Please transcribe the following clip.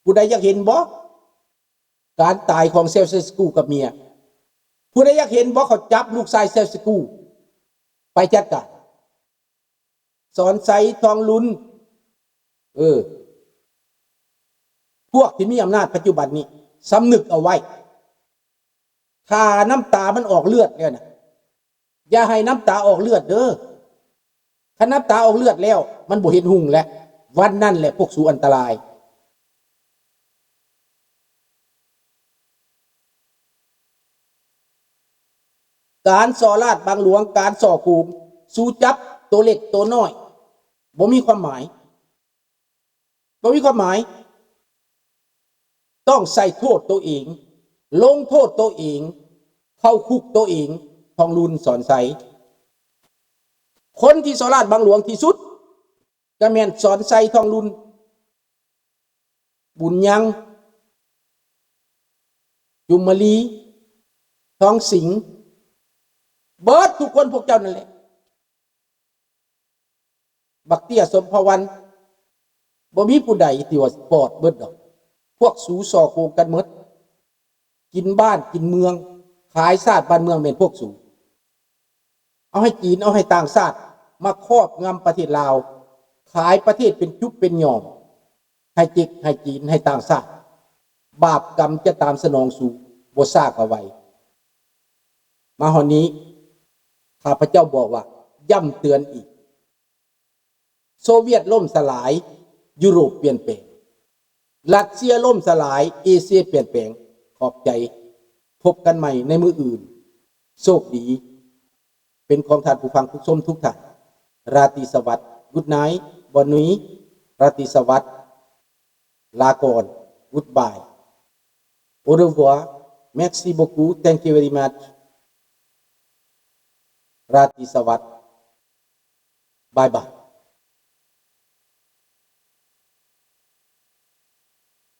ຜູ້ໃດຢາກເຫັນບໍ່ ການຕາຍຂອງເຊວເຊສກູກັບເມຍ? ຜູ້ໃດຢາກເຫັນບໍ່ ເຂົາຈັບລູກຊາຍເຊວເຊສກູໄປຈັດການ? ສອນໄຊ ທອງລຸນ ເອີ ພວກທີ່ມີອຳນາດປັດຈຸບັນນີ້ ສຳນຶກເອົາໄວ້. ຖ້ານ້ຳຕາມັນອອກເລືອດແລ້ວນະ, ຢ່າໃຫ້ນ້ຳຕາອອກເລືອດເດີ. ຄັນນ້ຳຕາອອກເລືອດແລ້ວ ມັນບໍ່ເຫັນຮຸ່ງແລ້ວ, ວັນນັ້ນແຫຼະພວກສູອັນຕະລາຍ. ການສໍ້ລາດບັງຫຼວງ, ການສໍ້ໂກງ, ສູຈັບໂຕເລັກໂຕນ້ອຍ ບໍ່ມີຄວາມໝາຍ. ບໍ່ມີຄວາມໝາຍ. ຕ້ອງໃສ່ໂທດໂຕເອງ, ລົງໂທດໂຕເອງ, ເຂົ້າຄຸກໂຕເອງ. ທອງລຸນ ສອນໄຊ. ຄົນທີ່ສໍ້ລາດບັງຫຼວງທີ່ສຸດ ກໍແມ່ນສອນໄຊ ທອງລຸນ, ບຸນຍັງ, ຈຸມມະລີ, ທອງສິງ, ເບິດທຸກຄົນພວກເຈົ້ານັ້ນແຫຼະ. ບັກເຕ້ຍ ສົມພະວັນ, ບໍ່ມີຜູ້ໃດທີ່ວ່າປອດເບິດດອກ. ພວກສູສໍ້ໂກງກັນໝົດ, ກິນບ້ານກິນເມືອງ, ຂາຍຊາດບ້ານເມືອງແມ່ນພວກສູ. ເອົາໃຫ້ຈີນ, ເອົາໃຫ້ຕ່າງຊາດມາຄອບງຳປະເທດລາວ, ຂາຍປະເທດເປັນຈຸບເປັນຫຍ່ອມ ໃຫ້ເຈັກໃຫ້ຈີນ, ໃຫ້ຕ່າງຊາດ. ບາບກຳຈະຕາມສະໜອງສູບໍ່ຊ້າກໍໄວ. ມາຮອດນີ້ ຂ້າພະເຈົ້າບອກວ່າ ຢ້ຳເຕືອນອີກ. ໂຊວຽດລົ້ມສະຫຼາຍ, ຢູໂຣບປ່ຽນແປງ, ຣັດເຊຍລົ້ມສະຫຼາຍ, ເອເຊຍປ່ຽນແປງ. ຂອບໃຈ. ພົບກັນໃໝ່ໃນມື້ອື່ນ. ໂຊກດີ ເປັນຂອງທ່ານຜູ້ຟັງຜູ້ຊົມທຸກທ່ານ. ລາຕີສະຫວັດ. Good night, bonne nuit, ລາຕີສະຫວັດ. ລາກ່ອນ. Goodbye. Au revoir. Merci beaucoup. Thank you very much. ລາຕີສະຫວັດ. Bye bye.